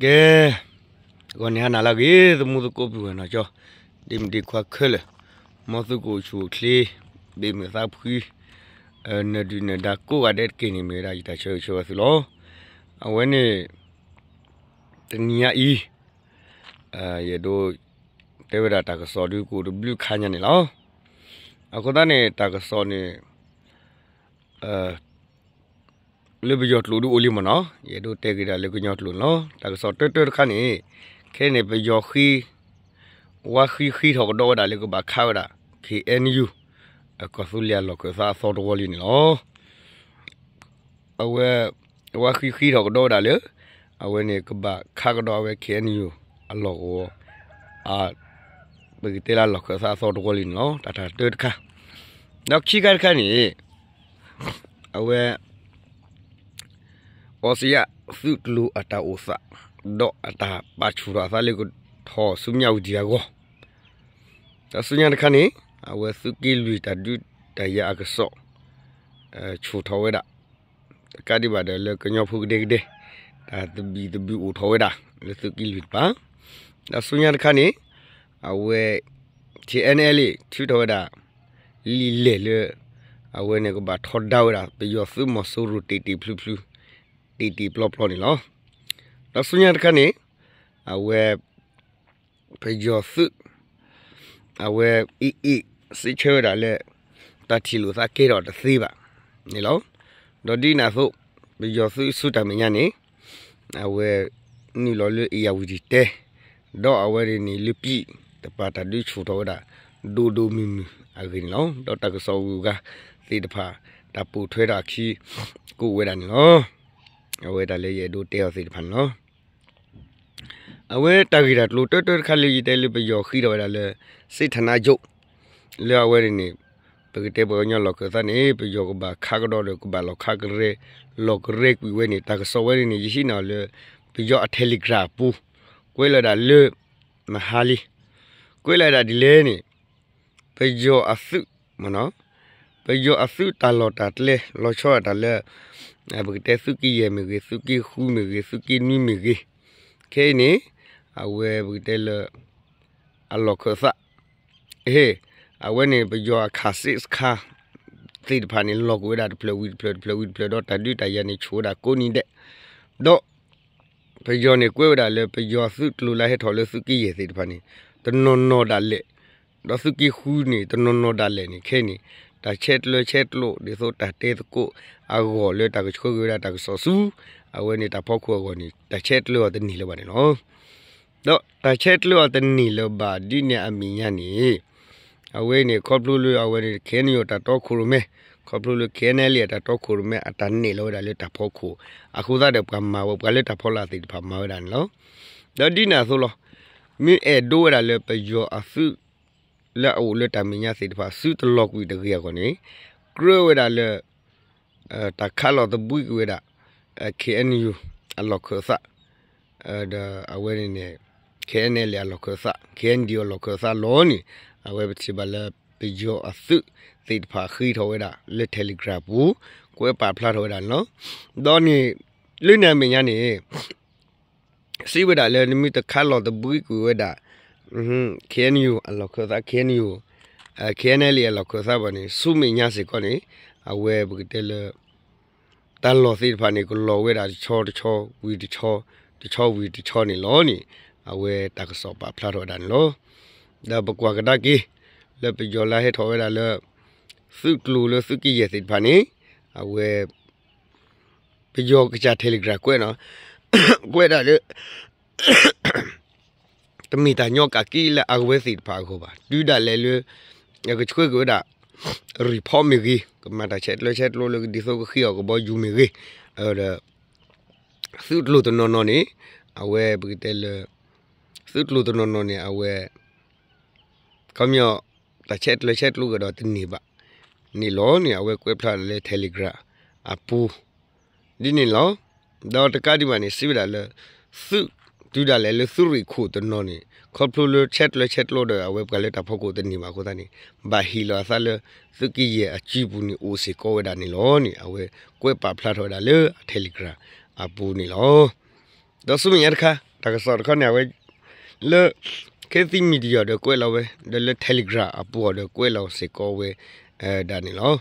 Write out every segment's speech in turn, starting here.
ကဲ, ဂီၤန့ၣ်ဟါနၤလၢအဂ့ၤ သမူသကိးပုၢ်ဝဲၢ်နီၢ်ကၠီ, ဒ့မုၣ်ဒ့ခွါခဲလၢာ်, မ်သုကအိၣ်ဆူၣ်အိၣ်ချ့, ဘ့ၣ်မုာ်သးဖှံ, နၢၤဒုၣ်နၢၤဒါကိးဂၤဒဲးတက့ၢ်န့ၣ် မ့ၢ်ဝဲဒၣ်ယတၢ်ဆၢဂ့ၤဆၢဝါသုလီၤ. အဝဲန့ၣ် တနံၤညါအံၤ ယအဲၣ်ဒိး တဲဝဲဒၣ်တၢ်ကစီၣ်ဒုးကအိၣ်တဘျုးခါညါန့ၣ်လီၤ. အဃိသတးန့ၣ် တၢ်ကစီၣ်န့ၣ် လၢပယီၤကျိာ်ဒုးအိၣ်လံမ့ၢ်နီၤ, ယအဲၣ်ဒိးတဲက့ၤဒၣ်လၢကညီကျိာ်န့ၣ်လီၤ. တၢ်ကစီၣ်တၢတၢတခါန့ၣ် ခဲအံၤန့ၣ် ပယီၤဃ့ ဝါဃံဃ့ထီၣ်ကဒီးဝဲဒၣ်လၢကဘၣ်ခးဝဲဒၣ် ခ့ၣ်အဲၣ်ယူၣ် ကီၢ်သူလ့ၤအလီၢ်ခၢၣ်သးအသီတဝီလံန့ၣ်လီၤ. အဝဲ ဝါဃံဃ့ထီၣ်ကဒီးဝဲဒၣ်လၢ အဝဲန့ၣ်ကဘၣ်ခးကဒီးအဝဲ ခ့ၣ်အဲၣ်ယူၣ် အလီၢ်ကဝီၤ ပကတဲလၢအလီၢ်ခၢၣ်သးအသီတဝီလံန့ၣ်လီၤ. တၢ်တၢတၢတခါ, ဒီးခံခါတခါန့ၣ် အဝဲ အီစံယၣ်သုးကျိၤအတၢ်အိၣ်သး ဒီးအတၢ်ပာ်ဆူၣ်ထီၣ်အသးလၢကထီၣ်ဆူမၠၣ်ဝတံၤအဂီၢ်, ဒီးဆူညါတခါန့ၣ် အဝဲသုးက့လွံၢ်တၢ်ဒုးတၢ်ယၤအကစီၣ် ဆူၣ်ထီၣ်ဝဲဒၣ် တကးဒံးဘၣ်ဒီးလၢကညီဖိကဒဲကဒဲ တၢ်သဘံၣ်သဘုၣ်အိၣ်ထီၣ်ဝဲဒၣ် လၢသုးက့လွံၢ်တပၤ, ဒီးဆူညါတခါန့ၣ် အဝဲ ထံၣ်အဲၣ်နဲၣ်လံ ထုးထီၣ်ဝဲဒၣ် လံာ်လဲၢ်လၢ အဝဲန့ၣ်ကဘၣ်ထီဒါဝဲဒၣ် ပယီၤသုးမီၤစိရိၤတ့ၢ်တ့ၢ်ဖျုဖျု တ့ၢ်တ့ၢ်ပျီပျီန့ၣ်လီၤ. ဒီးဆူညါတခါန့ၣ် အဝဲ ပယီၤသုး အဝဲအ့ၣ်အ့ၣ် စံးဆၢဝဲဒၣ်လၢ တၢ်ထံၣ်လိာ်သးကဲထီၣ်တသ့ဘၣ်န့ၣ်လီၤ. ဒီးဒ်န့ၣ်အသိး ပယီၤသုးဆူတၢ်မဲာ်ညါန့ၣ် အဝဲ နုာ်လီၤလၢအ့ၣ်ယၣ်ဝတံၤတဲ ဒီးအဝဲန့ၣ်လၢပံၣ်တပၤတၢ်ဒုးဆူၣ်ထီၣ်ဝဲဒၣ် ဒိၣ်ဒိၣ်မုၢ်မုၢ်အဂ့ၢ်န့ၣ်လီၤ. ဒီးတၢ်ကစီၣ်ဂုၤဂၤသ့ၣ်တဖၣ် တၢ်ပိာ်ထွဲထီၣ်အခံ ကအိၣ်ဝဲဒၣ်န့ၣ်လီၤ. အဝဲဒၣ်လၢယအဲၣ်ဒိးတဲအီၤသ့ၣ်တဖၣ်န့ၣ်လီၤ. အဝဲတၢ်ဂ့ၢ်တၢ်ကျိၤတၢတၢတခါလၢယတဲလၢပယီၤဃ့ထီၣ်ဝဲဒၣ်လၢ စစ်ဌာနချုပ် လၢအဝဲန့ၣ်န့ၣ် ပကတဲပှၤကညီလီၢ်ခၢၣ်သးန့ၣ် ပယီၤကဘၣ်ခးကဒီးဒီးကဘၣ်လီၤခးကရဲ လီၤကရဲကွံာ်ဝဲန့ၣ် တၢ်ကစီၣ်ဝဲန့ၣ်န့ၣ် ယဟံးန့ၢ်အီၤလၢ ပယီၤအ Telegram အပူၤ ကွဲးလီၤဒၣ်လၢ မဟါလံ ကွဲးလီၤဒၣ်ဒ်လဲၣ်န့ၣ် ပယီၤအသုး ပယီၤအသုးတၢ်လီၢ်တၢ်ကျဲ လီၤဆီဒၣ်တၢ်လၢ ပကတဲသုးက့ယဲၢ်မ့ၢ်ဂ့ၤ သုးက့ဃုမ့ၢ်ဂ့ၤ သုးက့နွံမ့ၢ်ဂ့ၤ ခဲအံၤန့ၣ် အဝဲပကတဲလၢ အလီၢ်ခၢၣ်သး အဝဲန့ၣ် ပယီၤအခးစ့းစခါ သ့ၣ်တဖၣ်န့ၣ် လီၤကွံာ်ဝဲဒၣ်တဖျၢၣ်ဝံၤတဖျၢၣ် တဖျၢၣ်ဝံၤတဖျၢၣ် ဒီးတၢ်ဒုးတၢ်ယၤန့ၣ် ဆူၣ်ဝဲဒၣ်ကိးနံၤဒဲး ဒီး ပယီၤန့ၣ်ကွဲးဝဲဒၣ်လၢပယီၤသုးကျိၤလၢဟဲထီၣ်လၢသုးက့ယဲၢ်သ့ၣ်တဖၣ်န့ၣ် တနီၤနီၤဒၣ်လဲာ် ဒီးသုးက့ဃုန့ၣ် တနီၤနီၤဒၣ်လဲာ်န့ၣ် ခဲအံၤန့ၣ် တၢ်ဆဲးကျၢဆဲးကျိး ဒ်သိးတၢ်တဲသကိးအဂီၢ်လၢတၢ်ကဆှၢက့ၤဝဲဒၣ်တၢ်ကစီၣ်ဆူ အဝဲန့ၣ်တၢ်ဖီခိၣ်အဂီၢ်န့ၣ် တၢ်ဆဲးကျၢအီၤတန့ၢ်လၢၤဘၣ်န့ၣ်လီၤ. ဒီးတၢ်ဆဲးကျၢအီၤတန့ၢ်လၢၤဘၣ်ဒ်န့ၣ်အမဲာ်ညါန့ၣ် အဝဲန့ၣ် ခီဖျိလၢအဝဲန့ၣ် ခ့ၣ်အဲၣ်ယူၣ် အတၢ်တီခိၣ်ရိၣ်မဲ ခီဖျိလၢ ခ့ၣ်အဲၣ်အဲၣ်လ်အ့ အတၢ်တီခိၣ်ရိၣ်မဲ အတၢ်နဲၣ်လီၤဝဲဒၣ်လၢတၢ်ဖီခိၣ် အဃိသတးဒီးပှၤမၤဝဲ ပှၤလၢတၢ်ဖီလာ်သ့ၣ်တဖၣ်မၤဝဲဒၣ်န့ၣ်လီၤ. ဒီးဒ်န့ၣ်အသိးလီၤ. မ့ၢ်အဲၣ်ဒိးဝဲဒၣ်လၢပယီၤအသုး လၢအအိၣ်လၢတၢ်မဲာ်ညါသ့ၣ်တဖၣ် သုတလီၤကွံာ်တဂ့ၤအဂီၢ်န့ၣ် ကြၢးဝဲဒၣ်လၢ တၢ်ခးလီၤသဘှံးကွံာ်ဝဲဒၣ် ခ့ၣ်အဲၣ်ယူၣ် အလီၢ်ခၢၣ်သး ဒီးအဝဲန့ၣ်န့ၣ် ခ့ၣ်အဲၣ်အဲၣ်လ့ အလီၢ်ခၢၣ်သး ခ့ၣ်အဲၣ်ယူၣ် အလီၢ်ခၢၣ်သးလီၤန့ၣ် အဝဲပထံၣ်ဘၣ်လၢပယီၤအသုးသ့ၣ်တဖၣ်ဃ့ထီၣ်ဝဲဒၣ်လၢ Telegram ပူၤ ကွဲးပာ်ဖျါထီၣ်ဝဲဒၣ်န့ၣ်လီၤ. ဒီးန့ၣ် လၢန့ၣ်အမဲာ်ညါန့ၣ် စံးဝဲဒၣ်လၢနမ့ၢ်တခးလီၤသဘှံးကွံာ်ဝဲဒၣ် ခ့ၣ်အဲၣ်ယူၣ် အလီၢ်ခၢၣ်သး ခ့ၣ်အဲၣ်ယူၣ် ခ့ၣ်အဲၣ်အဲၣ်လ့ အလီၢ်ခၢၣ်သးဘၣ်န့ၣ် ဆူမဲာ်ညါစ့ၢ်ကီးန့ၣ် အဝဲပကတဲလၢ တၢ်လီၢ်သ့ၣ်တဖၣ်န့ၣ် ကလီၤဝဲဒၣ်တဆီတဆီဝံၤတဆီ တဆီဝံၤတဆီန့ၣ်လီၤန့ၣ် အဝဲတၢ်ကစီၣ်ပာ်ဖျါထီၣ်ဝဲဒၣ်န့ၣ်လီၤ. ဒီးပကွၢ်ကဒါက့ၤ လၢပယီၤလၢဟဲထီၣ်ဝဲဒၣ်လၢ သုးကျိၤလၢသုးက့ယဲၢ်သ့ၣ်တဖၣ်န့ၣ် အဝဲ ပယီၤကစၢ် Telegram ကွဲးနီၤ ကွဲးဒၣ်လၢ တမ့ၢ်တၢ်ညီကးက့လၢအဝဲသ့ၣ်တဖၣ်အဂီၢ်ဘၣ်. တုၤဒၣ်လဲာ်လၢ ကဆှၢက့ၤဝဲဒၣ် report မ့ၢ်ဂ့ၤ, ကမၤတၢ်ဆဲးကျၢဆဲးကျိးလၢဒ်သိးကဃ့အီၤကဘီယူၤမ့ၢ်ဂ့ၤ, ဒီး သုးကျိၤတနီၤနီၤန့ၣ် အဝဲပကတဲလၢ သုးကျိၤတနီၤနီၤန့ၣ် အဝဲ ခီပညီ တၢ်ဆဲးကျၢဆဲးကျိးကဒီးတန့ၢ်ဘၣ်န့ၣ်လီၤန့ၣ် အဝဲကွဲးဖျါလၢ Telegram အပူၤ ဒ်န့ၣ်လီၤ. ဒီးတကးဒံးဘၣ်န့ၣ် စံးဝဲဒၣ်လၢ သုး တုၤဒၣ်လဲာ်လၢသုးရ့ၣ်ခိၣ်တနီၤန့ၣ် ခီဖျိလၢဆဲးကျၢဆဲးကျိးဒီး အဝဲပှၤလၢတၢ်ဖီခိၣ်တန့ၢ်ဘၣ်အဃိသတးန့ၣ် ဘၣ်ဟ့ၣ်လီၤအသးလၢ သုးက့ယဲၢ်အစုပူၤန့ၣ် အိၣ်စ့ၢ်ကီးဝဲဒၣ်န့ၣ်လီၤန့ၣ် အဝဲကွဲးပာ်ဖျါထီၣ်ဝဲဒၣ်လၢ Telegram အပူၤန့ၣ်လီၤ. ဒီးဆူမဲာ်ညါတခါ တၢ်ကစီၣ်တခီန့ၣ် အဝဲ လၢ Khit Thit Media ဒီးကွဲးလီၤဝဲ ဒီးလၢ Telegram အပူၤဒီးကွဲးလီၤစ့ၢ်ကီးဝဲ ဒၣ်န့ၣ်လီၤ.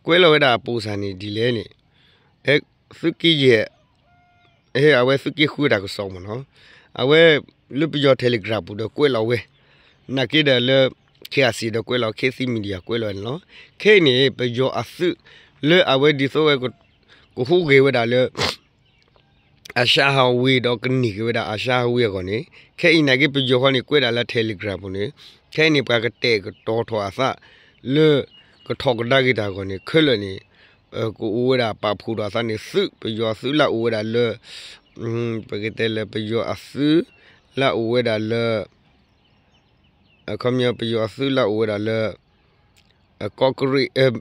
ကွဲးလီၤဝဲဒၣ်အပူၤစ့ၢ်န့ၣ်ဒ်လဲၣ်န့ၣ် သုးက့ယဲၢ် အဝဲသုးက့ဃုတၢ်ကစီၣ်မ့ၢ်နီၤ, အဝဲ လၢပယီၤ Telegram ပူၤဒီးကွဲးလီၤဝဲ နာ်က့ဒီးလၢ KIC ဒီးကွဲးလီၤ Khit Thit Media ကွဲးလီၤန့ၣ်လီၤ. ခဲအံၤန့ၣ် ပယီၤအသုး လၢအဝဲဒ်သိးဝဲ ကဟူးဂဲၤဝဲဒၣ်လၢ အ highway ဒီးကန့ၢ်က့ၤဝဲဒၣ်အ highway အဂီၢ်န့ၣ် ခဲအံၤနာ်က့ပယီၤဃီန့ၣ် ကွဲးဒၣ်လၢ Telegram ပူၤန့ၣ် ခဲအံၤန့ၣ် ပှၤကတဲာ်ကတီၤထီၣ်အသး လၢ ကထီၣ်ကဒါက့ၤတၢ်အဂီၢ်န့ၣ် ခဲလၢာ်န့ၣ် ကအိၣ်ဝဲဒၣ်ပာ်ဖှိၣ်ထီၣ်အသးန့ၣ် သုး ပယီၤအသုးလၢအအိၣ်ဝဲဒၣ်လၢ ပကတဲလၢပယီၤအသုး လၢအအိၣ်ဝဲဒၣ်လၢ အခီပညီပယီၤအသုးလၢအအိၣ်ဝဲဒၣ်လၢ ကီးကရ့ၣ်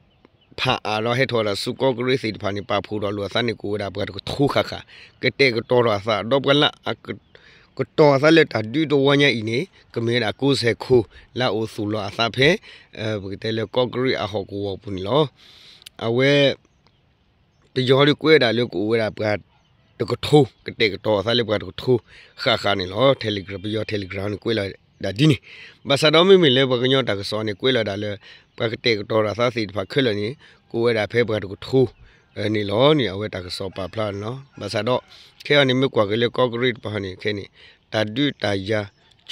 ဖၣ်အၣ်ဒီးဟဲထီၣ်ဝဲဒၣ်ဆူကီးကရ့ၣ်သ့ၣ်တဖၣ်န့ၣ် ပာ်ဖှိၣ်ထီၣ်လိာ်အသးန့ၣ် ကအိၣ်ဝဲဒၣ်ပှၤတကထိဃၣ်ဃၣ် ကတဲာ်ကတီၤထီၣ်အသး ဒီးပှၤလၢအ ကတီၤအသးလၢတၢ်ဒုးတဝီညါအံၤန့ၣ် ကမ့ၢ်ဝဲဒၣ်ကိးဆဲးခိၣ် လၢအအိၣ်သူၣ်လီၤအသးဖဲ ပကတဲလၢကီးကရ့ၣ်အဟီၣ်ကဝီၤပူၤန့ၣ်လီၤ. အဝဲ ပယီၤဒီးကွဲးဒၣ်လၢကအိၣ်ဝဲဒၣ်ပှၤတကထိ ကတဲာ်ကတီၤအသးလၢပှၤတကထိဃၣ်ဃၣ်န့ၣ်လီၤ. Telegram ပယီၤ Telegram န့ၣ်ကွဲးလီၤဒၣ်ဒ်န့ၣ် ဘၣ်ဆၣ်ဒီးမ့မ့ၢ်လၢပှၤကညီတၢ်ကစီၣ်န့ၣ် ကွဲးလီၤဒၣ်လၢ ပှၤကတဲာ်ကတီၤတၢ်သးသ့ၣ်တဖၣ်ခဲလၢာ်န့ၣ် ကအိၣ်ဝဲဒၣ်ဖဲပှၤတကထိ န့ၣ်လီၤန့ၣ် အဝဲတၢ်ကစီၣ်ပာ်ဖျါန့ၣ်လီၤ. ဘၣ်ဆၣ်ဒီး ခဲအံၤန့ၣ် မ့ၢ်ကွၢ်က့ၤလၢကီးကရ့ၣ်တပၤန့ၣ် ခဲအံၤန့ၣ် တၢ်ဒုးတၢ်ယၤ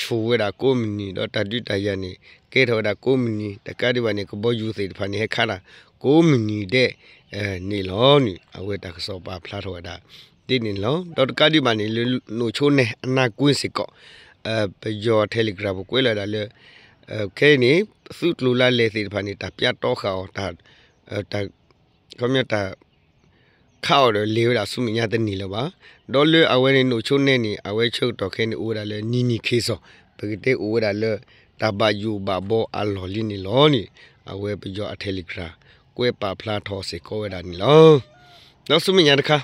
ဆူၣ်ဝဲဒၣ်ကိးမုၢ်နံၤ ဒီးတၢ်ဒုးတၢ်ယၤန့ၣ် ကဲထီၣ်ဝဲဒၣ်ကိးမုၢ်နံၤ တကးဒံးဘၣ်န့ၣ် ကဘီယူၤသ့ၣ်တဖၣ်န့ၣ် ဟဲခးတၢ်ကိးမုၢ်နံၤဒဲး န့ၣ်လီၤန့ၣ် အဝဲတၢ်ကစီၣ်ပာ်ဖျါထီၣ်ဝဲဒၣ် ဒ်န့ၣ်လီၤ. ဒီးတကးဒံးဘၣ်န့ၣ် လၢနိၣ်ဆိနဲအနၢ်ကွ့စ့ၢ်ကီး ပယီၤ Telegram ပူၤကွဲးလီၤဒၣ်လၢ ခဲအံၤန့ၣ် သုးကျိၤလါလဲသ့ၣ်တဖၣ်န့ၣ် တၢ်ပျဲတီဃာ်အီၤ တၢ် ခီပညီတၢ် ခးအီၤဒီးလဲၤဝဲဒၣ်ဆူမဲာ်ညါတန့ၢ်လၢၤဘၣ်. ဒီးလၢအဝဲန့ၣ်နိၣ်ဆိနဲန့ၣ် အဝဲဆၢကတီၢ်ခဲအံၤန့ၣ် အိၣ်ဝဲဒၣ်လၢနံၤနံၤခ့စီၣ် ပကတဲအိၣ်ဝဲဒၣ်လၢ တၢ်ဘၣ်ယိၣ်ဘၣ်ဘီအလီၢ်လံန့ၣ်လီၤန့ၣ် အဝဲပယီၤအ Telegram ကွဲးပာ်ဖျါထီၣ်စ့ၢ်ကီးဝဲဒၣ်န့ၣ်လီၤ. ဒီးဆူမဲာ်ညါတခါ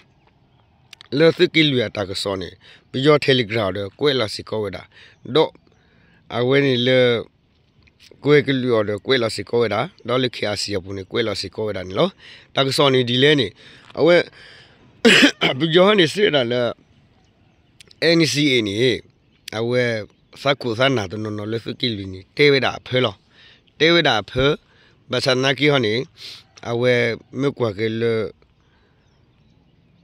လၢသုးက့လွံၢ်အတၢ်ကစီၣ်န့ၣ် ပယီၤ Telegram ဒီးကွဲးလီၤစ့ၢ်ကီးဝဲဒၣ် ဒီး အဝဲန့ၣ်လၢ ကွဲကလုာ်အီၤဒီးကွဲးလီၤစ့ၢ်ကီးဝဲဒၣ် ဒီးလၢ KIC အပူၤန့ၣ် ကွဲးလီၤစ့ၢ်ကီးဝဲဒၣ်န့ၣ်လီၤ. တၢ်ကစီၣ်န့ၣ်ဒ်လဲၣ်န့ၣ် အဝဲ ပယီၤန့ၣ်စံးဝဲဒၣ်လၢ NCA န့ၣ် အဝဲ သးခိၣ်သးနၢ်တနီၤနီၤလၢသုးက့လွံၢ်န့ၣ် တဲဝဲဒၣ်အဖၢလီၤ. တဲဝဲဒၣ်အဖၢ ဘၣ်ဆၣ်သနာ်က့ဟီန့ၣ် အဝဲမ့ၢ်ကွၢ်က့ၤလၢ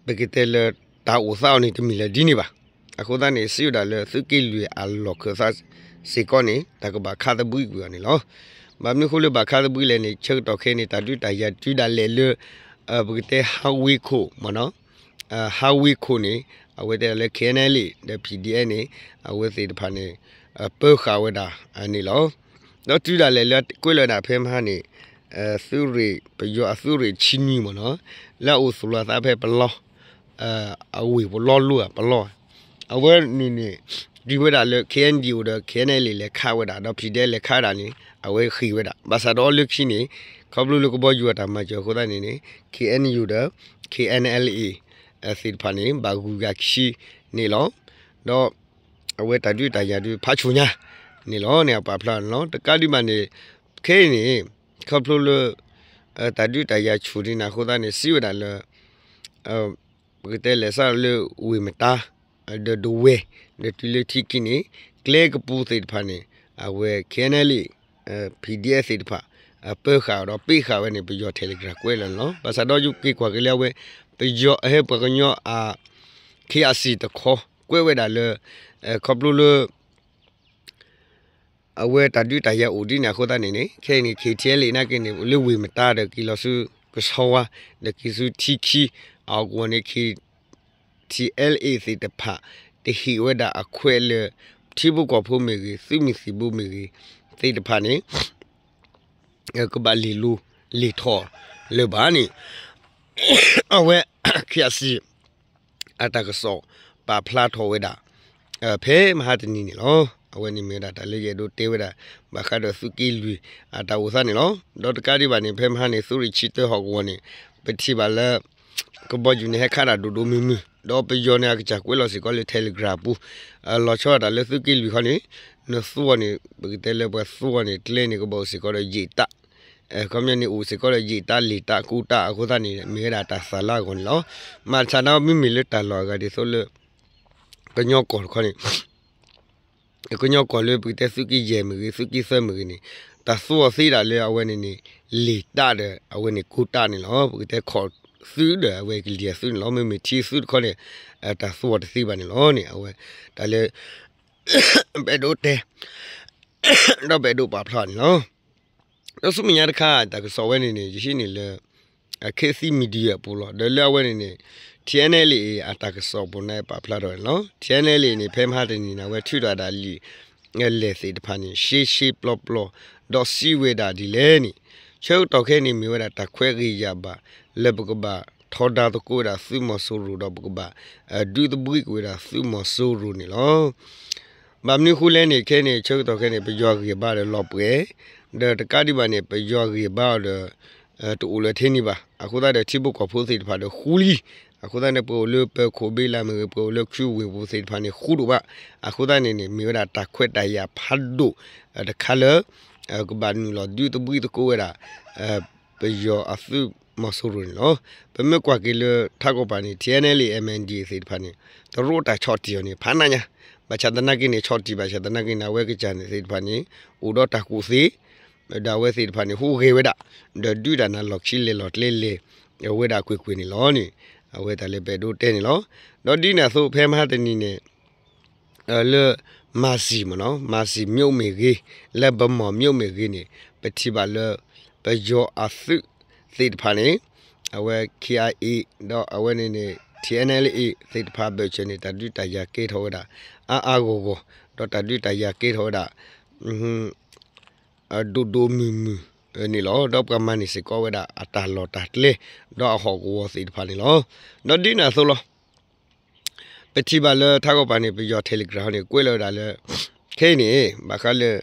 ပကတဲလၢ တၢ်အိၣ်သးအီၤန့ၣ် တမ့ၢ်လၢဒ်န့ၣ်ဘၣ်. အဃိသတးန့ၣ် စံးဝဲဒၣ်လၢသုးက့လွံၢ်အလီၢ်ခၢၣ်သးစ့ၢ်ကီးန့ၣ် တၢ်ကဘၣ်ခးသဘှံးကွံာ်အီၤန့ၣ်လီၤ. ဘၣ်မနုၤအဃိလၢဘၣ်ခးသဘှံးလဲၣ်န့ၣ် ဆၢကတီၢ်ခဲအံၤန့ၣ် တၢ်ဒုးတၢ်ယၤတုၤဒၣ်လဲာ်လၢ ပကတဲ ဟးဝ့ခိၣ်မ့ၢ်နီၤ ဟးဝ့ခိၣ်န့ၣ် အဝဲတဲဒၣ်လၢ KNLA ဒီး PDF န့ၣ် အဝဲသ့ၣ်တဖၣ်န့ၣ် ပၢဃာ်ဝဲဒၣ်န့ၣ်လီၤ. ဒီးတုၤဒၣ်လဲာ်လၢကွဲးလီၤဒၣ်ဖဲမဟါန့ၣ် သုးရ့ၣ် ပယီၤအသုးရ့ၣ်ဆံနွံမ့ၢ်နီၤ လၢအအိၣ်သူၣ်လီၤသးဖဲပလီ အဝ့ၢ်ပလီလူၤဧါ ပလီ အဝဲန့ၣ်န့ၣ် တုၤဝဲဒၣ်လၢ KNDO ဒီး KNLA လဲၤခးဝဲဒၣ် ဒီး PDF လဲၤခးဒၣ်န့ၣ် အဝဲဃ့ၢ်ဝဲဒၣ် ဘၣ်ဆၣ်ဒီးလၢခံန့ၣ် ခီဖျိလၢကဘီယူၤအတၢ်မၤစၢၤအဃိသတးန့ၣ်န့ၣ် KNU ဒီး KNLA သ့ၣ်တဖၣ်န့ၣ် ဘၣ်ဂုၤဂၤခံန့ၣ်လီၤ. ဒီး အဝဲတၢ်ဒုးတၢ်ယၤဒုးဖးဆူၣ်ညါန့ၣ်လီၤန့ၣ် အပာ်ဖျါန့ၣ်လီၤ. တကးဒံးဘၣ်န့ၣ် ခဲအံၤန့ၣ် ခီဖျိလၢ တၢ်ဒုးတၢ်ယၤဆူၣ်ဒ်န့ၣ်အဃိသတးန့ၣ် စံးဝဲဒၣ်လၢ ပကတဲလဲၤစးလၢဝ့ၢ်မတါ ဒီးဒဝဲၢ် ဒီးတုၤလၢထံခံန့ၣ် ကျဲကပူၤသ့ၣ်တဖၣ်န့ၣ် အဝဲ KNLA PDF သ့ၣ်တဖၣ် ပၢဃာ်ဒီးပ့းဃာ်ဝဲန့ၣ် ပယီၤ Telegram ကွဲးလီၤန့ၣ်လီၤ. ဘၣ်ဆၣ်ဒီးယက့ၤကွၢ်က့ၤလၢအဝဲ ပယီၤအဟဲပှၤကညီအ KIC တခီကွဲးဝဲဒၣ်လၢ ခီဖျိလၢ အဝဲတၢ်ဒုးတၢ်ယၤအိၣ်ဒ်န့ၣ်အဃိသတးန့ၣ်န့ၣ် ခဲအံၤန့ၣ် KTLA နာ်က့န့ၣ် လၢဝ့ၢ်မတါဒီးက့ၤလီၤဆူကဆီဝါ ဒီးက့ၤဆူထံခံ အကဝီၤန့ၣ် KTLA သ့ၣ်တဖၣ် တဟ့ၣ်ဝဲဒၣ်အခွဲးလၢ ထံဖိကီၢ်ဖိမ့ၢ်ဂ့ၤ သုးမုၢ်သံၣ်ဘိမ့ၢ်ဂ့ၤ သ့ၣ်တဖၣ်န့ၣ် ကဘၣ်လ့ၢ်လိၤလ့ၢ်ထီၣ်လၢၤဘၣ်န့ၣ် အဝဲ KIC အတၢ်ကစီၣ်ပာ်ဖျါထီၣ်ဝဲဒၣ် ဖဲမဟါတနံၤန့ၣ်လီၤ. အဝဲန့ၣ်မ့ၢ်ဝဲဒၣ်တၢ်လၢယအဲၣ်ဒိးတဲဝဲဒၣ် ဘၣ်ဃးဒီးသုးက့လွံၢ်အတၢ်အိၣ်သးန့ၣ်လီၤ. ဒီးတကးဒံးဘၣ်န့ၣ် ဖဲမဟါန့ၣ် သုးရ့ၣ်ဆံတၢဟီၣ်ကဝီၤန့ၣ် ပထံၣ်ဘၣ်လၢ ကဘီယူၤန့ၣ် ဟဲခးတၢ်ဒိၣ်ဒိၣ်မုၢ်မုၢ် ဒီးပယီၤန့ၣ် အကစၢ်ကွဲးလီၤစ့ၢ်ကီးလၢ Telegram ပူၤ လီၤဆီဒၣ်တၢ်လၢသုးက့လွံၢ်ခီန့ၣ် နသူအီၤန့ၣ် ပကတဲလၢပှၤသူအီၤန့ၣ် ကျဲန့ၣ် ကဘၣ်အိၣ်စ့ၢ်ကီးဒီးယံာ်တၢ် ခီပညီန့ၣ် အိၣ်စ့ၢ်ကီးဒီးယံာ်တၢ်လံာ်တၢ်ကူတၢ်အဃိသတးန့ၣ် မ့ၢ်ဝဲဒၣ်တၢ်သးလၢအဂီၢ်န့ၣ်လီၤ. မၤဆါဒီးမ့မ့ၢ်လၢတၢ်လီၢ်အဂၤဒ်သိးလၢ ကညီကီၢ်တခီန့ၣ် ကညီကီၢ်လၢပကတဲသုးက့ယဲၢ်မ့ၢ်ဂ့ၤ သုးက့သၢမ့ၢ်ဂ့ၤန့ၣ် တၢ်သူအီၤသ့ဒၣ်လၢအဝဲန့ၣ်န့ၣ် လံာ်တၢ်ဒီး အဝဲန့ၣ်ကိးတၢ်န့ၣ်လီၤ. ပကတဲခီၣ်သုးဒီး အဝဲကလံၤအသုးန့ၣ်လီၤ. မ့မ့ၢ်ထံသုးတခီန့ၣ် တၢ်သူအီၤတသ့ဘၣ်န့ၣ်လီၤန့ၣ် အဝဲ တၢ်လၢ ပအဲၣ်ဒိးတဲ ဒီးပအဲၣ်ဒိးပာ်ဖျါန့ၣ်လီၤ. ဒီးဆူမဲာ်ညါတခါ တၢ်ကစီၣ်ဝဲန့ၣ်န့ၣ် ယဟံးန့ၢ်လၢ အခ့သံ media အပူၤလီၤ. ဒီးလၢအဝဲန့ၣ်န့ၣ် ထံၣ်အဲၣ်နဲၣ်လ့ၣ်အတၢ်ကစီၣ်အပူၤန့ၣ် ပာ်ဖျါထီၣ်န့ၣ်လီၤ. ထံၣ်အဲၣ်နဲၣ်လ့ၣ်န့ၣ် ဖဲမဟါတနံၤန့ၣ် အဝဲထုးထီၣ်ဒၣ်လံာ် လဲၢ်သ့ၣ်တဖၣ်န့ၣ် ရှဲရှဲပျီပျီ ဒီးစံးဝဲဒၣ်ဒ်လဲၣ်န့ၣ် ဆၢကတီၢ်ခဲအံၤန့ၣ် မ့ၢ်ဝဲဒၣ်တၢ်ခွဲးဂ့ၤယာ်ဘၣ် လၢပကဘၣ်ထီဒါသကိးဝဲဒၣ်သုးမီၤစိရိၤ ဒီးပကဘၣ် ဒုးသဘှံးကွံာ်ဝဲဒၣ်သုးမီၤစိရိၤန့ၣ်လီၤ. ဘၣ်မနုၤဃိလဲၣ်န့ၣ် ခဲအံၤန့ၣ် ဆၢကတီၢ်ခဲအံၤန့ၣ် ပယီၤဂံၢ်ဘါဒီးလီၤပှဲၤ, ဒီးတကးဒံးဘၣ်န့ၣ် ပယီၤဂံၢ်ဘါအီၤဒီး တအိၣ်လၢထဲန့ၣ်ဘၣ်. အဃိသတးဒီး ထံဖိကီၢ်ဖိသ့ၣ်တဖၣ်ဒီးဃူလံ. အဃိသတးန့ၣ် ပအိၣ်လၢပၢၤခိၣ်ဘ့လးမ့ၢ်ဂ့ၤ ပအိၣ်လၢခုဝ့ၢ်ပူၤသ့ၣ်တဖၣ်န့ၣ် ဃူဒိၣ်ဘၣ်. အဃိသတးန့ၣ်န့ၣ် မ့ၢ်ဝဲဒၣ်တၢ်ခွဲးတၢ်ယာ်ဖးဒိၣ်တခါလၢ ကဘၣ်နုာ်လီၤဒုးသဘှံးသကိးဝဲဒၣ် ပယီၤအသုးမီၤစိရိၤန့ၣ်လီၤ. ပမ့ၢ်ကွၢ်က့ၤလၢထးကီၢ်ပၤန့ၣ် ထံၣ်အဲၣ်နဲၣ်လ့ၣ် MNDAA သ့ၣ်တဖၣ်န့ၣ် တရူးတၢ်ဆီၣ်တံၢ်အီၤန့ၣ် ဖးနးညါ, ဘၣ်ဆၣ်သနာ်က့န့ၣ် ဆီၣ်တံၢ် ဘၣ်ဆၣ်သနာ်က့န့ၣ် အဝဲကစၢ်န့ၣ်သ့ၣ်တဖၣ်န့ၣ် အိၣ်ဒီးတၢ်ကူၣ်သ့, ဒီးအဝဲသ့ၣ်တဖၣ်န့ၣ် ဟူးဂဲၤဝဲဒၣ်, ဒီးဒုးတၢ်နၤလီၢ်ခံလဲၤလီၤကျဲလဲၤဝဲဒၣ်ကွ့ၢ်ကွ့ၢ်န့ၣ်လီၤန့ၣ် အဝဲတၢ်လၢပအဲၣ်ဒိးတဲန့ၣ်လီၤ. ဒီးဒ်န့ၣ်အသိး ဖဲမဟါတနံၤန့ၣ် လၢ မၤစံၤမ့ၢ်နီၤ မၤစံၤ မြို့ မ့ၢ်ဂ့ၤ, လၢ ဗန်းမော်မြို့ မ့ၢ်ဂ့ၤန့ၣ် ပထံၣ်ဘၣ်လၢ ပယီၤအသုးသ့ၣ်တဖၣ်န့ၣ် အဝဲ KIA ဒီးအဝဲန့ၣ်န့ၣ် ထံၣ်အဲၣ်နဲၣ်လ့ၣ် သ့ၣ်တဖၣ်ဘၢၣ်စၢၤန့ၣ် တၢ်ဒုးတၢ်ယၤကဲထီၣ်ဝဲဒၣ် အါအါဂီၢ်ဂီၢ်, ဒီးတၢ်ဒုးတၢ်ယၤကဲထီၣ်ဝဲဒၣ် ဒိၣ်ဒိၣ်မုၢ်မုၢ်န့ၣ်လီၤ. ဒီးပှၤမၤန့ၢ်စ့ၢ်ကီးဝဲဒၣ်အတၢ်လီၢ်တၢ်ကျဲ ဒီးအဟီၣ်ကဝီၤသ့ၣ်တဖၣ်န့ၣ်လီၤ. ဒီးဒ်န့ၣ်အသိးလီၤ. ပထံၣ်ဘၣ်လၢထးကီၢ်ပၤန့ၣ် ပယီၤ Telegram န့ၣ် ကွဲးလီၤဝဲဒၣ်လၢ ခဲအံၤန့ၣ် ဘၣ်ဃးလၢ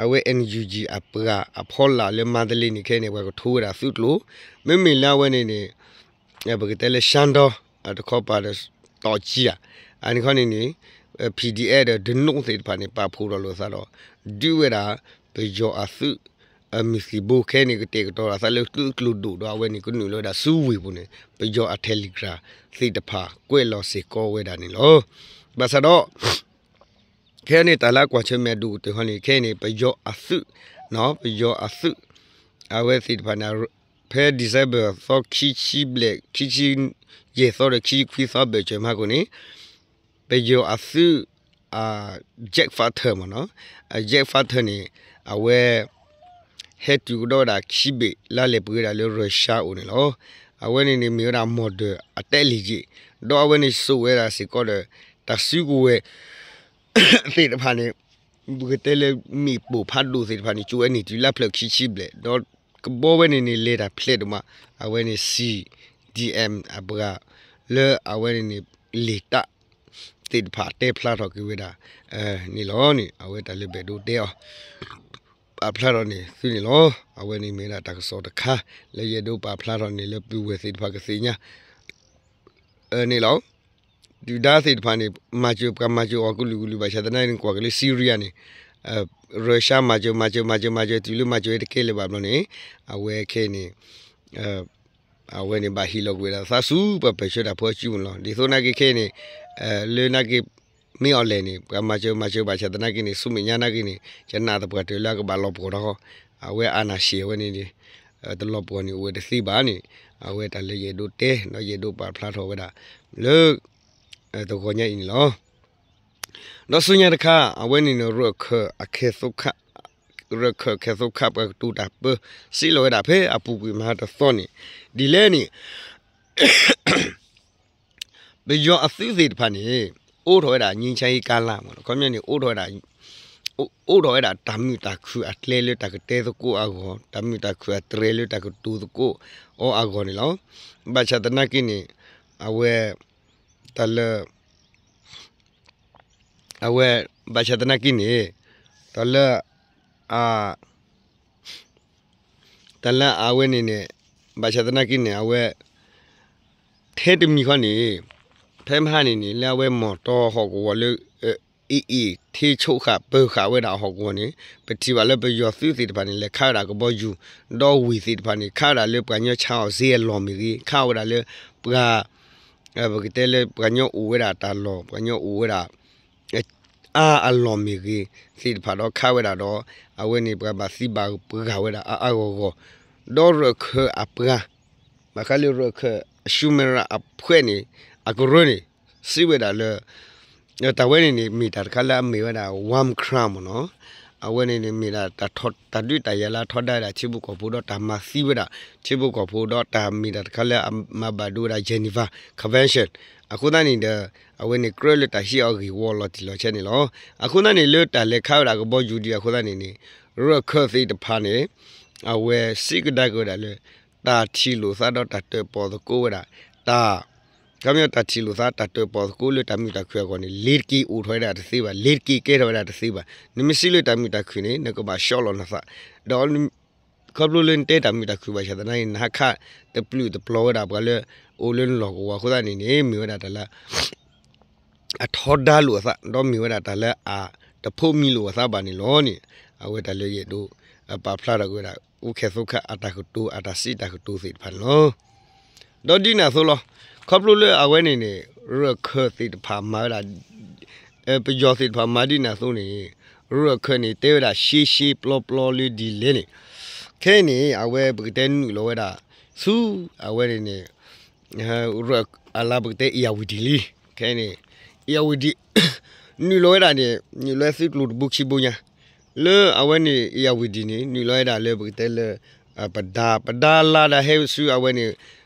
အဝဲ NUG အပှၤအဖီလာ်လၢမန္တလေးန့ၣ် ခဲအံၤန့ၣ် ပှၤကထိဝဲဒၣ်သုးကျိၤ, မ့မ့ၢ်လၢအဝဲန့ၣ်န့ၣ် ပကတဲလၢ ရှမ်းတော တခီပၤဒီး တောင်ကြီး ဧါ, အန့ၣ်ခီန့ၣ်န့ၣ် PDF ဒီး ဓနု သ့ၣ်တဖၣ်န့ၣ် ပာ်ဖှိၣ်ထီၣ်လိာ်သးဒီး ဒုးဝဲဒၣ် ပယီၤအသုး အမုၢ်သံၣ်ဘိ ခဲအံၤန့ၣ် ကတဲာ်ကတီၤဒၣ်သးလၢသုးကျိၤဒိၣ်ဒီး အဝဲန့ၣ်ကနုာ်လီၤဝဲဒၣ်ဆူဝ့ၢ်ပူၤန့ၣ် ပယီၤအ Telegram သ့ၣ်တဖၣ်ကွဲးလီၤစ့ၢ်ကီးဝဲဒၣ်န့ၣ်လီၤ. ဘၣ်ဆၣ်ဒီး ခဲအံၤန့ၣ် တၢ်လၢအကွၢ်ဆၢၣ်မဲာ်အဒိၣ်ကတၢၢ်ခီန့ၣ် ခဲအံၤန့ၣ် ပယီၤအသုး ပယီၤအသုး အဝဲသ့ၣ်တဖၣ်န့ၣ် ဖဲ December သီခံဆံဘျဲၣ် ခံဆံယဲၢ်သီဒီး ခံဆံခွံသီဘၢၣ်စၢၤမဟါခိၣ်န့ၣ် ပယီၤအသုး Jet Fighter မ့ၢ်နီၤ, Jet Fighter န့ၣ် အဝဲ ဟဲတုၤကဒီးဝဲဒၣ်ခံဘ့ၣ် လၢလဲၤပှ့ၤဝဲဒၣ်လၢ Russia အအိၣ်န့ၣ်လီၤ. အဝဲန့ၣ်န့ၣ်မ့ၢ်ဝဲဒၣ် model အတဲလံၤက့ၤ, ဒီးအဝဲန့ၣ်စိာ်ဝဲဒၣ်စ့ၢ်ကီးဒီး တၢ်စုကဝဲၤ သ့ၣ်တဖၣ်န့ၣ် ပကတဲလၢမ့ၣ်ပိၢ်ဖးဒိၣ်သ့ၣ်တဖၣ်န့ၣ် ကၠိဝဲန့ၢ်တုၤလၢဖျၢၣ်ခံဆံဘျဲၣ်, ဒီးကဘီဝဲန့ၣ်န့ၣ် လဲၤတၢ်ဖျဲးဒိၣ်မး, အဝဲန့ၣ် CDM အပှၤ လၢအဝဲန့ၣ်န့ၣ် လံာ်တၢ် သ့ၣ်တဖၣ်တဲဖျါထီၣ်က့ၤဝဲဒၣ် န့ၣ်လီၤန့ၣ် အဝဲတၢ်လၢပအဲၣ်ဒိးတဲအီၤ ပာ်ဖျါထီၣ်န့ၣ်သုန့ၣ်လီၤ. အဝဲန့ၣ်မ့ၢ်ဝဲဒၣ်တၢ်ကစီၣ်တခါ လၢယအဲၣ်ဒိးပာ်ဖျါထီၣ်န့ၣ်လၢပုၢ်ဝဲၢ်သ့ၣ်တဖၣ်ကသ့ၣ်ညါ န့ၣ်လီၤ. ဒုၣ်ဒါသ့ၣ်တဖၣ်န့ၣ် မၤစၢၤပှၤမၤစၢၤအီၤကလုာ်ကလုာ် ဘၣ်ဆၣ်သနာ်က့န့ၣ် ကွၢ်က့ၤလၢ Syria န့ၣ် Russia မၤစၢၤ မၤစၢၤ မၤစၢၤ မၤစၢၤ တုၤလၢမၤစၢၤတကဲလၢၤဘၣ်ဘျီန့ၣ် အဝဲခဲအံၤန့ၣ် အဝဲန့ၣ်ဘၣ်ဟ့ၣ်လီၤကွံာ်ဝဲဒၣ်သးဆူပှၤပၢၢ်ဆၢတၢ်ဖိအစုပူၤန့ၣ်လီၤ. ဒ်သိးနာ်က့ခဲအံၤန့ၣ် လၢနာ်က့ မ့ၢ်အီၤလဲၣ်န့ၣ် ပှၤမၤစၢၤ မၤစၢၤ ဘၣ်ဆၣ်သနာ်က့န့ၣ် ဆူမဲာ်ညါနာ်က့န့ၣ် ကနၣ်သပှၢ်တၢၢ်လၢအကဘၣ်လီၤပှီၢ်ထီၣ် အဝဲအာဏာရှင်ဝဲန့ၣ်န့ၣ် တလီၤပှီၢ်န့ၣ်အိၣ်ဝဲတသ့ဘၣ်န့ၣ် အဝဲတၢ်လၢယအဲၣ်ဒိးတဲ ဒီးယအဲၣ်ဒိးပာ်ဖျါထီၣ်ဝဲဒၣ် လၢ တဂီၤညါအံၤန့ၣ်လီၤ. ဒီးဆူညါတခါ အဝဲန့ၣ်န့ၣ် ရၢၢ်ခၢၣ်အခဲသိခ ရၢၢ်ခၢၣ်ခဲသိခ ပှၤကတိၤတၢ်ပၢ စံးလီၤဝဲဒၣ်ဖဲအပူၤကွံာ်မဟါတသီန့ၣ် ဒ်လဲၣ်န့ၣ် ပယီၤအသုးသ့ၣ်တဖၣ်န့ၣ် အိးထီၣ်ဝဲဒၣ် ငြိမ်းချမ်းရေးကာလ မ့ၢ်နီၤ ခီပညီန့ၣ် အိးထီၣ်ဝဲဒၣ် အိးထီၣ်ဝဲဒၣ်တၢ်မုာ်တၢ်ခုၣ်အကျဲလၢတၢ်ကတဲသကိးအဂီၢ် တၢ်မုာ်တၢ်ခုၣ်အတြဲၤလၢတၢ်ကတိၤသကိးအီၤအဂီၢ်န့ၣ်လီၤ. ဘၣ်ဆၣ်သနာ်က့န့ၣ် အဝဲ တၢ်လၢ အဝဲ ဘၣ်ဆၣ်သနာ်က့န့ၣ် တၢ်လၢ အ တၢ်လၢအဝဲန့ၣ်န့ၣ် ဘၣ်ဆၣ်သနာ်က့န့ၣ် အဝဲ ထဲတမံၤဃီန့ၣ် ဖဲမဟါန့ၣ်န့ၣ် လၢအဝဲမီၢ်တီဟီၣ်ကဝီၤလၢ AA ထ့ဆိဃာ်ပၢၤဃာ်ဝဲဒၣ်အဟီၣ်ကဝီၤန့ၣ် ပထံၣ်ဘၣ်လၢပယီၤသုးသ့ၣ်တဖၣ်န့ၣ် လဲၤခးဝဲဒၣ်ကဘီယူၤ ဒီးဝ့ၢ်သ့ၣ်တဖၣ်န့ၣ် ခးဝဲဒၣ်လၢပှၤကညီဆါအီၣ်စ့အလီၢ်မ့ၢ်ဂ့ၤ ခးဝဲဒၣ်လၢပှၤ ပကတဲလၢပှၤကညီအိၣ်ဝဲဒၣ်တၢ်လီၢ် ပှၤကညီအိၣ်ဝဲဒၣ် အါအလီၢ်မ့ၢ်ဂ့ၤ သ့ၣ်တဖၣ်ဒီးခးဝဲဒၣ်ဒီး အဝဲန့ၣ်ပှၤဘၣ်သံဘၣ်ပှၢ်ဝဲဒၣ်အါအါဂီၢ်ဂီၢ် ဒီးရၢၢ်ခၢၣ်အပှၤ ဘၣ်ဃးလၢရၢၢ်ခၢၣ်အ Sumera အဖှဲးန့ၣ် အကရၢန့ၣ် စံးဝဲဒၣ်လၢ တၢ်ဝဲန့ၣ်န့ၣ် မ့ၢ်တၢ်တခါလၢအမ့ၢ်ဝဲဒၣ် war crime မ့ၢ်နီၤ. အဝဲန့ၣ်န့ၣ် မ့ၢ်ဒၣ်တၢ်ဒုးတၢ်ယၤလၢအထီဒါဝဲဒၣ်ထံဖိကီၢ်ဖိဒီးတၢ်မၤသံဝဲဒၣ်ထံဖိကီၢ်ဖိဒီးတၢ်မ့ၢ်တၢ်တခါလၢအမၤဘၣ်ဒိဝဲဒၣ် Geneva Convention အဃိသတးန့ၣ်ဒီး အဝဲန့ၣ်ကြၢးလၢတၢ်ဟံးအီၤဂ့ၢ်ဝီလီၤတံၢ်လီၤဆဲးန့ၣ်လီၤ. အဃိသတးန့ၣ် လၢတၢ်လဲၤခးဝဲဒၣ်ကဘီယူၤဒံးအဃိသတးန့ၣ်န့ၣ် ရၢၢ်ခၢၣ်သ့ၣ်တဖၣ်န့ၣ် အဝဲစံးကဒါက့ၤဝဲဒၣ်လၢ တၢ်ထံၣ်လိာ်သးဒီးတၢ်တၢၣ်ပီၣ်သကိးဝဲဒၣ် တၢ် ခီပညီတၢ်ထံၣ်လိာ်သးတၢ်တၢၣ်ပီၣ်သကိးလၢတၢ်မုာ်တၢ်ခုၣ်အဂီၢ်န့ၣ် လ့ၤတက့ၤအိၣ်ထီၣ်ဝဲဒၣ်တသ့ဘၣ် လ့ၤတက့ၤကဲထီၣ်ဝဲဒၣ်တသ့ဘၣ် နမ့ၢ်စံးလၢတၢ်မုာ်တၢ်ခုၣ်န့ၣ် နကဘၣ်ဆှီလီၤနသး ဒီး ခီဖျိလၢနတဲတၢ်မုာ်တၢ်ခုၣ်ဘၣ်ဆၣ်သနာ်က့ နဟးခးတပျုာ်တပျီၤဝဲဒၣ်ပှၤလၢ အိၣ်လၢနလီၢ်ကဝီၤအဃိသတးန့ၣ်န့ၣ် မ့ၢ်ဝဲဒၣ်တၢ်လၢ အထီဒါလိာ်အသး ဒီးမ့ၢ်ဝဲဒၣ်တၢ်လၢအတဖိးမံလိာ်အသးဘၣ်န့ၣ်လီၤန့ၣ် အဝဲတၢ်လၢယအဲၣ်ဒိး ပာ်ဖျါထီၣ်က့ၤဝဲဒၣ် အိၣ်ခဲသိခါအတၢ်ကတိၤ အတၢ်စံးတၢ်ကတိၤသ့ၣ်တဖၣ်န့ၣ်လီၤ. ဒီးဒ်န့ၣ်အသိးလီၤ. ခီဖျိလၢအဝဲန့ၣ်န့ၣ် ရၢၢ်ခၢၣ်သ့ၣ်တဖၣ်မၤဝဲဒၣ် ပယီၤသ့ၣ်တဖၣ်မၤဒ်န့ၣ်အသိးန့ၣ် ရၢၢ်ခၢၣ်န့ၣ် တဲဝဲဒၣ်ရှဲရှဲပျီပျီလၢဒ်လဲၣ်န့ၣ် ခဲအံၤန့ၣ် အဝဲပကတဲနုာ်လီၤဝဲဒၣ် ဆူအဝဲန့ၣ်န့ၣ် ရၢၢ်အလါပကတဲ ဧရာဝတီ လံ. ခဲအံၤန့ၣ် ဧရာဝတီ နုာ်လီၤဝဲဒၣ်န့ၣ် နုာ်လီၤသုးကျိၤတဘိခံဘိညါ လၢအဝဲန့ၣ် ဧရာဝတီ န့ၣ် နုာ်လီၤဝဲဒၣ်လၢပကတဲလၢ ပဒါ ပဒါလါဒီးဟဲဆူအဝဲန့ၣ်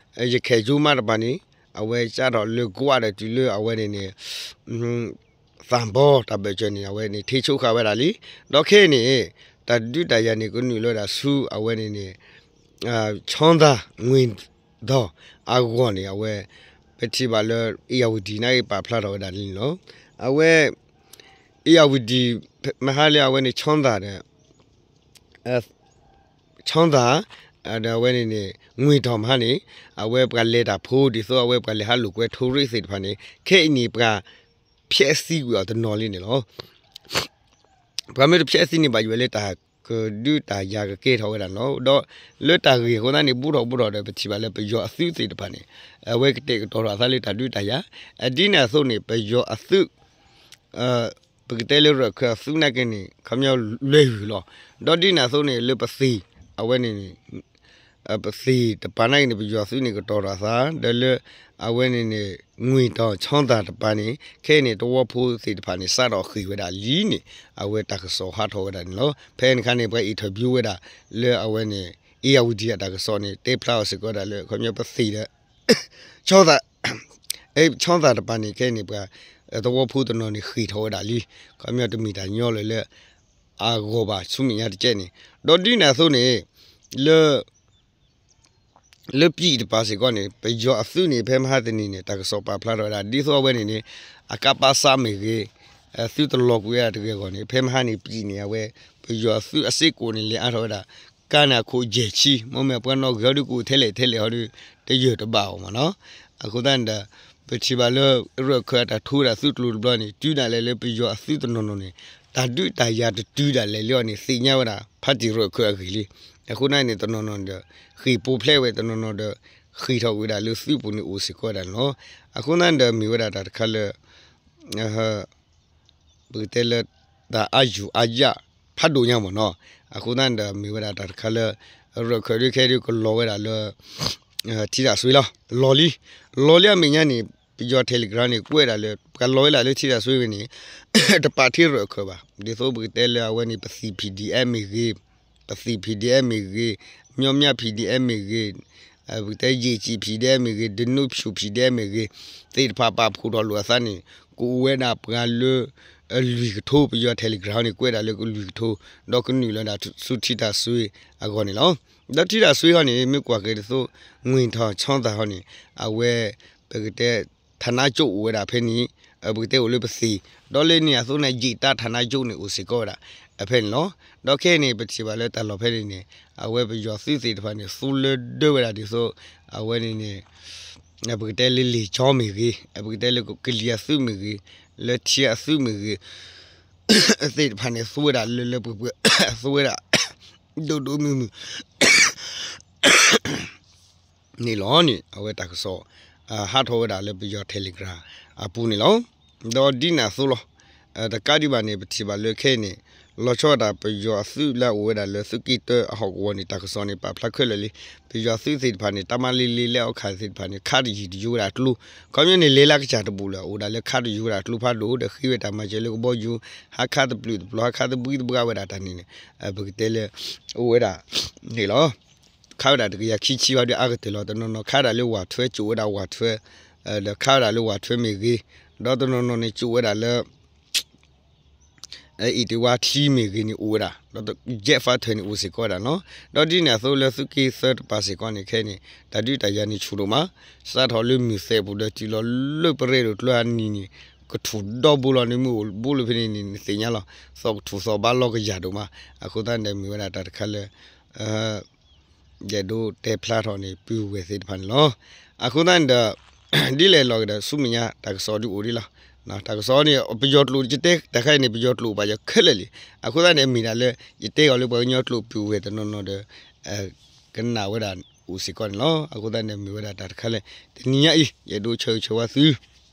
ရခိုင်ရိုးမတပၤန့ၣ် အဝဲစးထီၣ်လၢကွးဒီးတုၤလၢအဝဲန့ၣ်န့ၣ် သံပေါ တၢ်ဘၢၣ်စၢၤန့ၣ် အဝဲန့ၣ် ထိန်းချုပ်ဃာ်ဝဲဒၣ်လံ. ဒီးခဲအံၤန့ၣ် တၢ်ဒုးတၢ်ယၤန့ၣ် ကနုာ်လီၤဝဲဒၣ်ဆူအဝဲန့ၣ်န့ၣ် ချောင်းသာ ငွေတောင် အဂီၢ်န့ၣ် အဝဲ ပထံၣ်ဘၣ်လၢ ဧရာဝတီ န့ၣ် ပာ်ဖျါထီၣ်ဝဲဒၣ်လံန့ၣ်လီၤ. အဝဲ ဧရာဝတီ မဟါလၢအဝဲန့ၣ် ချောင်းသာ ဒီး ချောင်းသာ ဒီးအဝဲန့ၣ်န့ၣ် ငွေတောင် မဟါန့ၣ် အဝဲပှၤလဲၤတၢ်ဖိ ဒ်သိးအဝဲပှၤလဲၤဟးလိာ်ကွဲ tourist သ့ၣ်တဖၣ်န့ၣ် ခဲအံၤန့ၣ် ပှၤဖျဲးသံကွံာ်အီၤတနီၤလံန့ၣ်လီၤ. ပှၤမ့ၢ်တဖျဲးသံန့ၣ် ဘၣ်ယွၤလၢတၢ်ကဒုးတၢ်ယၤကကဲထီၣ်ဝဲဒၣ်န့ၣ်လီၤ. ဒီးလၢတၢ်ဂ့ၢ်အဃိသတးန့ၣ် ဘူးထီၣ်ဘူးထီၣ်ဒီး ပထံၣ်ဘၣ်လၢပယီၤအသုးသ့ၣ်တဖၣ်န့ၣ် အဝဲကတဲာ်ကတီၤထီၣ်အသးလၢတၢ်ဒုးတၢ်ယၤ အဒ်န့ၣ်အသိးန့ၣ် ပယီၤအသုး ပကတဲလၢရၢၢ်ခၢၣ်အသုးနာ်က့န့ၣ် ခီပညီလွဲၤဂုာ်လီၤ. ဒီးဒ်န့ၣ်အသိးန့ၣ် လၢပသံၣ် အဝဲန့ၣ်န့ၣ် ပသံၣ်တပၤနာ်က့န့ၣ် ပယီၤသုးန့ၣ်ကတီၤထီၣ်အသး ဒီးလၢ အဝဲန့ၣ်န့ၣ် ငွေတောင် ချောင်းသာ တပၤန့ၣ် ခဲအံၤန့ၣ် သဝီဖိသ့ၣ်တဖၣ်န့ၣ် စးထီၣ်ဃ့ၢ်ဝဲဒၣ်လံန့ၣ် အဝဲတၢ်ကစီၣ်ဟးထီၣ်ဝဲဒၣ်န့ၣ်လီၤ. ဖဲန့ၣ်အခါန့ၣ် ပှၤ interview ဝဲဒၣ် လၢအဝဲန့ၣ် ဧရာဝတီ အတၢ်ကစီၣ်န့ၣ် တဲဖျါအီၤစ့ၢ်ကီးဒၣ်လၢ ခီပညီပသံၣ်ဒီး ချောင်းသာ ချောင်းသာ တပၤန့ၣ် ခဲအံၤန့ၣ် ပှၤသဝီဖိတနီၤန့ၣ် ဃ့ၢ်ထီၣ်ဝဲဒၣ်လံ. ခီပညီတမ့ၢ်တၢ်ညီလၢၤလၢ အဂီၢ်ဘၣ်ဆူမဲာ်ညါတကဲန့ၣ် ဒီးဒ်န့ၣ်အသိးန့ၣ် လၢ လၢပံးတပၤစ့ၢ်ကီးန့ၣ် ပယီၤအသုးန့ၣ် ဖဲမဟါတနံၤန့ၣ် တၢ်ကစီၣ်ပာ်ဖျါထီၣ်ဝဲဒၣ် ဒ်သိးအဝဲန့ၣ်န့ၣ် အကပစ မ့ၢ်ဂ့ၤ သုတလီၤကွံာ်ဝဲဒၣ်တဂ့ၤအဂီၢ်န့ၣ် ဖဲမဟါန့ၣ်ပံးန့ၣ် အဝဲ ပယီၤအသုးအစ့ၢ်ကီးန့ၣ် လဲၤအါထီၣ်ဝဲဒၣ် ကါန့ၣ်အခိၣ်ယဲၢ်ဆံ မ့မ့ၢ်ပှၤနီၣ်ဂံၢ်ဟီဒုးကအိၣ်ထဲလဲၣ်ထဲလဲၣ်ဟီဒုး တယၢၢ်တဘၣ်အီၤမ့ၢ်နီၤ. အဃိသတးန့ၣ်ဒီး ပထံၣ်ဘၣ်လၢ ရၢၢ်ခၢၣ်အတၢ်ထူဝဲဒၣ်သုးကျိၤတဘျီန့ၣ် တုၤဒၣ်လဲာ်လၢပယီၤအသုးတနီၤနီၤန့ၣ် တၢ်ဒုးတၢ်ယၤတတုၤဒၣ်လဲာ်လံအီၤန့ၣ် သ့ၣ်ညါဝဲဒၣ် ဖါတံၢ်ရၢၢ်ခၢၣ်အဂ့ၢ်လံ. အဃိသတးန့ၣ် တနီၤနီၤဒီး ဃ့ၢ်ပူၤဖျဲးဝဲ တနီၤနီၤဒီး ဃ့ၢ်ထီၣ်ကွံာ်ဝဲဒၣ်လၢသုးပူၤန့ၣ်အိၣ်စ့ၢ်ကီးဝဲဒၣ်န့ၣ်လီၤ. အဃိသတးန့ၣ်ဒီးမ့ၢ်ဝဲဒၣ်တၢ်တခါလၢ ပကတဲလၢ တၢ်အါယူၤအါယၣ်ဖးဒိၣ်ညါမ့ၢ်နီၤ. အဃိသတးန့ၣ်ဒီးမ့ၢ်ဝဲဒၣ်တၢ်တခါလၢ ရၢၢ်ခၢၣ်ဒုးခဲဒုးကလီၤဝဲဒၣ်လၢ ထံတၢ်ဆွ့လီၤ. လီၤလံ လီၤလံအမဲာ်ညါန့ၣ် ပယီၤ Telegram န့ၣ် ကွဲးဒၣ်လၢ ပှၤလီၤဝဲဒၣ်လၢထံတၢ်ဆွ့ဝဲန့ၣ် တပာ်ထဲရၢၢ်ခၢၣ်ဘၣ်. ဒ်သိးပကတဲလၢအဝဲန့ၣ် ပသံၣ် P D F မ့ၢ်ဂ့ၤ ပသံၣ် P D F မ့ၢ်ဂ့ၤ, မြောင်းမြ P D F မ့ၢ်ဂ့ၤ, ပကတဲ ရေကြည် P D F မ့ၢ်ဂ့ၤ, ဓနုဖြူ P D F မ့ၢ်ဂ့ၤ, သ့ၣ်တဖၣ်ပာ်ဖှိၣ်ထီၣ်လိာ်အသးန့ၣ် ကအိၣ်ဝဲဒၣ်ပှၤလၢ လွံၢ်ကထိ ပယီၤ Telegram န့ၣ် ကွဲးဒၣ်လၢကလွံၢ်ကထိ ဒီးကနုာ်လီၤဒၣ်ဆူထံတၢ်ဆွ့အဂီၢ်န့ၣ်လီၤ. ဒီးထံတၢ်ဆွ့ဟီန့ၣ် မ့ၢ်ကွၢ်က့ၤဒ်သိး ငွေတောင်ချောင်းသာ ဟီန့ၣ် အဝဲ ပကတဲ ဌာနချုပ် အိၣ်ဝဲဒၣ်ဖဲန့ၣ် ပကတဲအိၣ်လၢပသံၣ် ဒီးလၢန့ၣ်အသိးန့ၣ် ရေတပ် ဌာနချုပ် န့ၣ် အိၣ်စ့ၢ်ကီးဝဲဒၣ် ဖဲန့ၣ်လီၤ. ဒီးခဲအံၤန့ၣ် ပထံၣ်ဘၣ်လၢတၢ်လီၢ်ဖဲန့ၣ်န့ၣ် အဝဲပယီၤသုးသ့ၣ်တဖၣ်န့ၣ် သူလၢဒၢဝဲဒၣ်ဒ်သိး အဝဲန့ၣ်န့ၣ် ပကတဲလၢလံာ်ကၠီမ့ၢ်ဂ့ၤ, ပကတဲလၢကလံၤအသုးမ့ၢ်ဂ့ၤ, လၢထံအသုးမ့ၢ်ဂ့ၤ သ့ၣ်တဖၣ်န့ၣ် သူဝဲဒၣ်လၢလၢပှဲၤပှဲၤ သူဝဲဒၣ် ဒိၣ်ဒိၣ်မုၢ်မုၢ် န့ၣ်လီၤန့ၣ် အဝဲတၢ်ကစီၣ် ဟးထီၣ်ဝဲဒၣ်လၢပယီၤ Telegram အပူၤန့ၣ်လီၤ. ဒီးဒ်န့ၣ်အသိးလီၤ. တကးဒံးဘၣ်န့ၣ် ပထံၣ်ဘၣ်လၢခဲအံၤန့ၣ် လီၤဆီဒၣ်တၢ်ပယီၤအသုးလၢအအိၣ်ဝဲဒၣ်လၢသုးက့တၢအဟီၣ်ကဝီၤန့ၣ် တၢ်ကစီၣ်န့ၣ် ပာ်ဖျါခဲလၢာ်လံ. ပယီၤသုးသ့ၣ်တဖၣ်န့ၣ် တၢ်မၤလ့လ့လၢအီၣ်ခၣ်သ့ၣ်တဖၣ်န့ၣ် ခးတယံာ်တယိဝဲဒၣ်ကျိ ခီပညီန့ၣ် လဲၤလၢကစၢ်တဘူၣ်လၢ အိၣ်ဒၣ်လၢခးတယိဝဲဒၣ်ကျိဖးဒိၣ် ဒီးဃ့ဝဲတၢ်မၤစၢၤလၢကဘီယူၤ ဟးခးတပျုာ်တပျီၤ ဟးခးတဘှံးတဘှါဝဲဒၣ်တၢ်န့ၣ်န့ၣ် ပကတဲလၢ အိၣ်ဝဲဒၣ်န့ၣ်လီၤ. ခးဝဲဒၣ်တကယၤခံဆံဘၣ်ဒီးအါကတၢၢ်လီၤ. တနီၤနီၤခးဒၣ်လၢဝၣ်ထွဲ ကၠိးဝဲဒၣ်ဝၣ်ထွဲ ဒီးခးဝဲဒၣ်လၢဝၣ်ထွဲမ့ၢ်ဂ့ၤ, ဒီးတနီၤနီၤန့ၣ် ကၠိးဝဲဒၣ်လၢ အ့ၣ်တ့ၢ်ဝါချံမ့ၢ်ဂ့ၤန့ၣ်အိၣ်ဝဲဒၣ်, ဒီး jet fighter န့ၣ်အိၣ်စ့ၢ်ကီးဝဲဒၣ်နီၤ. ဒီးဒ်န့ၣ်အသိးလၢသုးက့သၢတပၤစ့ၢ်ကီးန့ၣ် ခဲအံၤန့ၣ် တၢ်ဒုးတၢ်ယၤန့ၣ်ဆူၣ်ဒိၣ်မး, စးထီၣ်လၢမုၢ်သဲးပူၤဒီးတုၤလီၤလၢပရ့ဒိၣ်ကျါအနံၤန့ၣ် ကထူၣ်ဒီဘိလီၤ. နမ့ၢ်အိၣ်ဘူးလၢဖဲန့ၣ်န့ၣ် နသ့ၣ်ညါလီၤ. သီၣ်ကထူၣ်သီၣ်ဘါလီၤကယၤဒိၣ်မး. အဃိသတးန့ၣ်ဒီးမ့ၢ်ဝဲဒၣ်တၢ်တခါလၢ ယအဲၣ်ဒိးတဲဖျါထီၣ်န့ၣ် ပုၢ်ဝဲၢ်သ့ၣ်တဖၣ်န့ၣ်လီၤ. အဃိသတးန့ၣ်ဒီး ဒ်လဲၣ်လီၤက့ၤဒီး ဆူမဲာ်ညါတၢ်ကစီၣ်ဒုးအိၣ်ဒံးလီၤ. တၢ်ကစီၣ်န့ၣ် ပယီၤကျိာ်ယတဲတၢ်ခါအံၤန့ၣ် ပယီၤကျိာ်အိၣ်ပာ်ယီၤခဲလၢာ်လံ. အဃိသတးန့ၣ် အမ့ၢ်ဒၣ်လၢ ယတဲအီၤလၢပှၤကညီကျိာ်ပုၢ်ဝဲၢ်တနီၤနီၤဒီး ကနၣ်ဝဲဒၣ်အိၣ်စ့ၢ်ကီးန့ၣ်လီၤ. အဃိသတးန့ၣ် မ့ၢ်ဝဲဒၣ်တၢ်တခါလၢ တနံၤညါအံၤ ယအဲၣ်ဒိးဆၢဂ့ၤဆၢဝါသု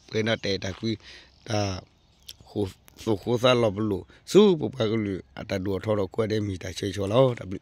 ပှဲၤဒီးတၢ်အဲၣ်တၢ်ကွံ တၢ် သူၣ်ဃိသးလီၤပလိာ် ဆူပပှၤကလုာ်အတၢ်ဒိၣ်ထီၣ်ထီထီၣ်ကိးဂၤဒဲး မ့ၢ်တၢ်ဆၢဂ့ၤဆၢဝါလီၤ. တၢ်ဘျုး